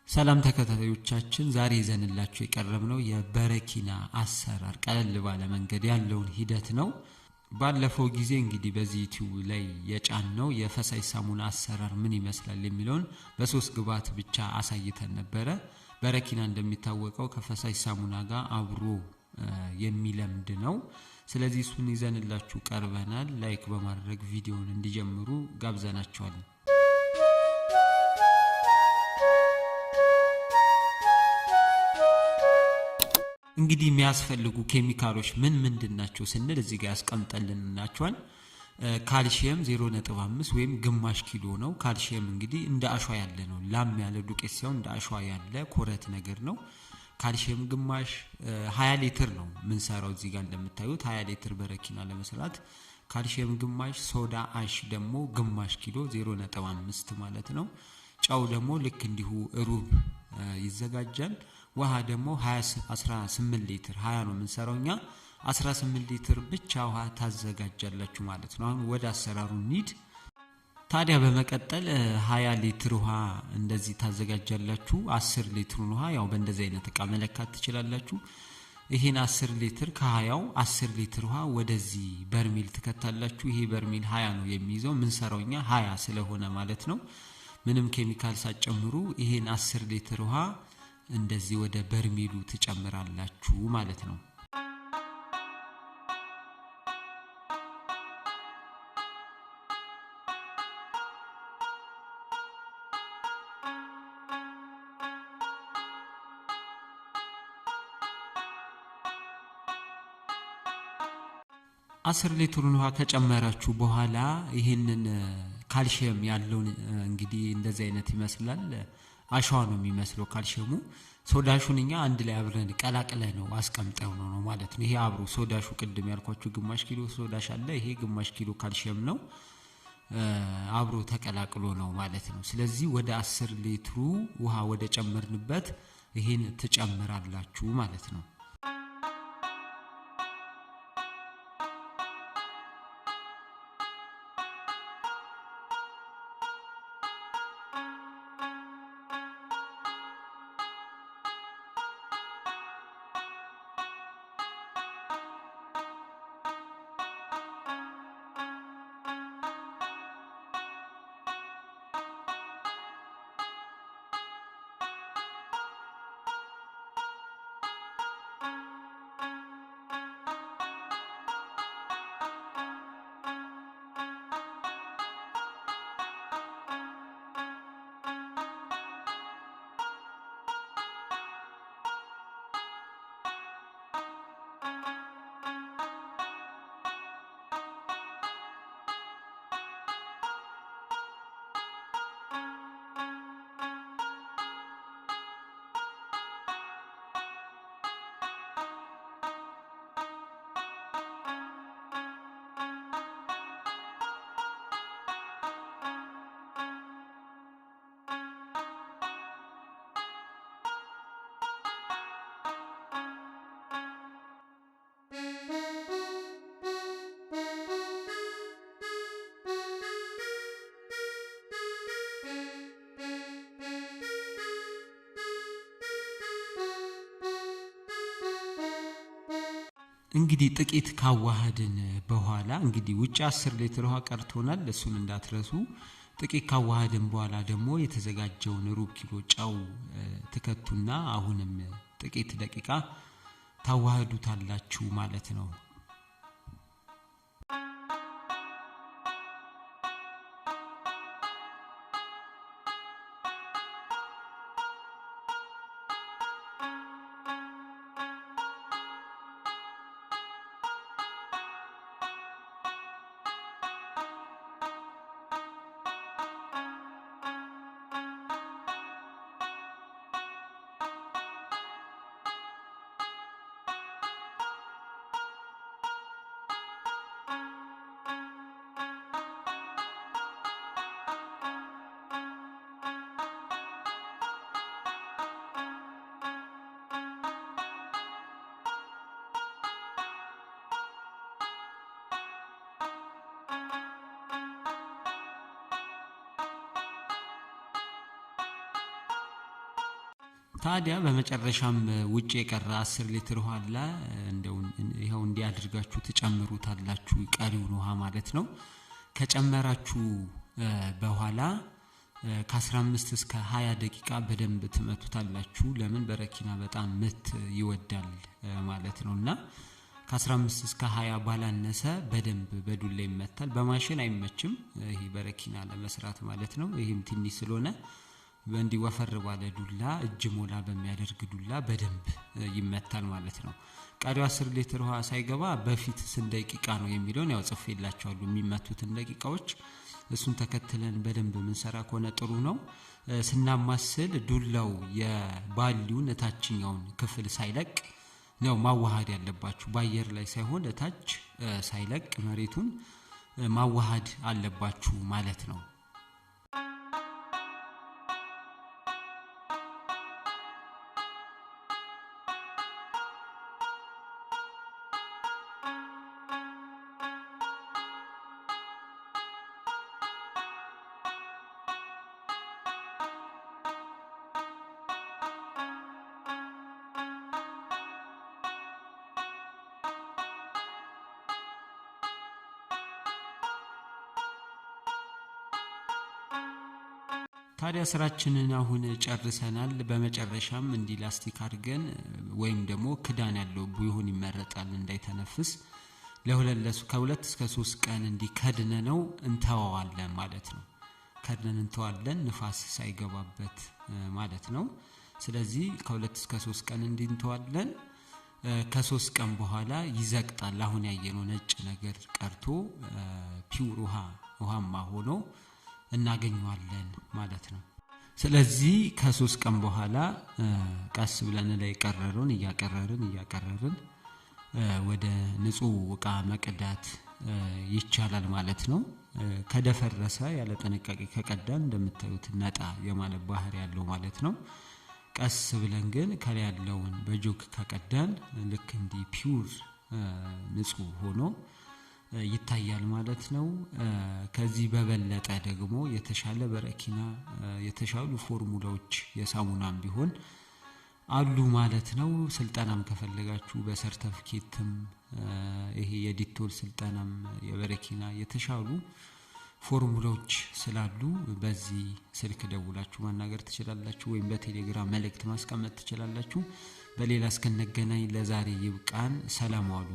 ሰላም ተከታታዮቻችን፣ ዛሬ ይዘንላችሁ የቀረብነው የበረኪና አሰራር ቀለል ባለ መንገድ ያለውን ሂደት ነው። ባለፈው ጊዜ እንግዲህ በዚህ ዩቲዩብ ላይ የጫንነው የፈሳሽ ሳሙና አሰራር ምን ይመስላል የሚለውን በሶስት ግብዓት ብቻ አሳይተን ነበረ። በረኪና እንደሚታወቀው ከፈሳሽ ሳሙና ጋር አብሮ የሚለምድ ነው። ስለዚህ እሱን ይዘንላችሁ ቀርበናል። Like በማድረግ ቪዲዮውን እንዲጀምሩ ጋብዘናቸዋል። እንግዲህ የሚያስፈልጉ ኬሚካሎች ምን ምንድን ናቸው ስንል እዚህ ጋር ያስቀምጠልንናቸዋል። ካልሽየም 0.5 ወይም ግማሽ ኪሎ ነው። ካልሽየም እንግዲህ እንደ አሸዋ ያለ ነው። ላም ያለ ዱቄት ሳይሆን እንደ አሸዋ ያለ ኮረት ነገር ነው። ካልሽየም ግማሽ 20 ሊትር ነው ምንሰራው። እዚህ ጋር እንደምታዩት 20 ሊትር በረኪና ለመስራት ካልሽየም ግማሽ፣ soda ash ደግሞ ግማሽ ኪሎ 0.5 ማለት ነው። ጨው ደግሞ ልክ እንዲሁ ሩብ ይዘጋጃል። ውሃ ደግሞ 18 ሊትር፣ 20 ነው የምንሰራው እኛ፣ 18 ሊትር ብቻ ውሃ ታዘጋጃላችሁ ማለት ነው። አሁን ወደ አሰራሩ እንሂድ። ታዲያ በመቀጠል 20 ሊትር ውሃ እንደዚህ ታዘጋጃላችሁ። 10 ሊትሩን ውሃ ያው በእንደዚህ አይነት እቃ መለካት ትችላላችሁ። ይሄን 10 ሊትር ከ20ው 10 ሊትር ውሃ ወደዚህ በርሜል ትከታላችሁ። ይሄ በርሜል 20 ነው የሚይዘው፣ ምንሰራው እኛ 20 ስለሆነ ማለት ነው። ምንም ኬሚካል ሳትጨምሩ ይሄን 10 ሊትር ውሃ እንደዚህ ወደ በርሜሉ ትጨምራላችሁ ማለት ነው። 10 ሊትሩን ውሃ ከጨመራችሁ በኋላ ይህንን ካልሽየም ያለውን እንግዲህ እንደዚህ አይነት ይመስላል። አሸዋ ነው የሚመስለው ካልሽየሙ። Soda ash ኡን እኛ አንድ ላይ አብረን ቀላቅለ ነው አስቀምጠው ነው ማለት ነው። ይሄ አብሮ soda ash ኡ ቅድም ያልኳችሁ ግማሽ ኪሎ soda ash አለ። ይሄ ግማሽ ኪሎ ካልሽየም ነው፣ አብሮ ተቀላቅሎ ነው ማለት ነው። ስለዚህ ወደ 10 ሊትሩ ውሃ ወደ ጨመርንበት ይሄን ትጨምራላችሁ ማለት ነው። እንግዲህ ጥቂት ካዋሃድን በኋላ እንግዲህ ውጭ 10 ሊትር ውሃ ቀርቶናል፣ እሱን እንዳትረሱ። ጥቂት ካዋሃድን በኋላ ደግሞ የተዘጋጀውን ሩብ ኪሎ ጨው ትከቱና አሁንም ጥቂት ደቂቃ ታዋህዱታላችሁ ማለት ነው። ታዲያ በመጨረሻም ውጭ የቀረ 10 ሊትር ውሃ አለ። እንደው ይኸው እንዲያድርጋችሁ ትጨምሩታላችሁ፣ ቀሪውን ውሃ ማለት ነው። ከጨመራችሁ በኋላ ከ15 እስከ 20 ደቂቃ በደንብ ትመቱታላችሁ። ለምን በረኪና በጣም ምት ይወዳል ማለት ነው እና ከ15 እስከ 20 ባላነሰ በደንብ በዱላ ይመታል። በማሽን አይመችም ይሄ በረኪና ለመስራት ማለት ነው። ይህም ትንሽ ስለሆነ በእንዲህ ወፈር ባለ ዱላ፣ እጅ ሞላ በሚያደርግ ዱላ በደንብ ይመታል ማለት ነው። ቀሪው 10 ሊትር ውሃ ሳይገባ በፊት ስንት ደቂቃ ነው የሚለውን ያው ጽፌላችኋለሁ፣ የሚመቱትን ደቂቃዎች። እሱን ተከትለን በደንብ የምንሰራ ከሆነ ጥሩ ነው። ስናማስል ዱላው የባሊውን እታችኛውን ክፍል ሳይለቅ ነው ማዋሃድ ያለባችሁ። በአየር ላይ ሳይሆን እታች ሳይለቅ መሬቱን ማዋሃድ አለባችሁ ማለት ነው። ታዲያ ስራችንን አሁን ጨርሰናል። በመጨረሻም እንዲህ ላስቲክ አድርገን ወይም ደግሞ ክዳን ያለው ቢሆን ይመረጣል እንዳይተነፍስ፣ ከ2 እስከ 3 ቀን እንዲህ ከድነነው እንተዋዋለን ማለት ነው። ከድነን እንተዋለን ንፋስ ሳይገባበት ማለት ነው። ስለዚህ ከ2 እስከ 3 ቀን እንዲህ እንተዋለን። ከ3 ቀን በኋላ ይዘቅጣል። አሁን ያየነው ነጭ ነገር ቀርቶ pure ውሃማ ሆኖ እናገኘዋለን ማለት ነው። ስለዚህ ከ3 ቀን በኋላ ቀስ ብለን ላይ ቀረሩን እያቀረርን እያቀረርን ወደ ንጹህ እቃ መቅዳት ይቻላል ማለት ነው። ከደፈረሰ ያለ ጥንቃቄ ከቀዳን እንደምታዩት ነጣ የማለት ባህሪ ያለው ማለት ነው። ቀስ ብለን ግን ከላይ ያለውን በጆግ ከቀዳን ልክ እንዲህ pure ንጹህ ሆኖ ይታያል ማለት ነው። ከዚህ በበለጠ ደግሞ የተሻለ በረኪና፣ የተሻሉ ፎርሙላዎች የሳሙናም ቢሆን አሉ ማለት ነው። ስልጠናም ከፈለጋችሁ በሰርተፍኬትም ይሄ የዲቶል ስልጠናም የበረኪና የተሻሉ ፎርሙላዎች ስላሉ በዚህ ስልክ ደውላችሁ ማናገር ትችላላችሁ፣ ወይም በቴሌግራም መልእክት ማስቀመጥ ትችላላችሁ። በሌላ እስክንገናኝ ለዛሬ ይብቃን። ሰላም ዋሉ።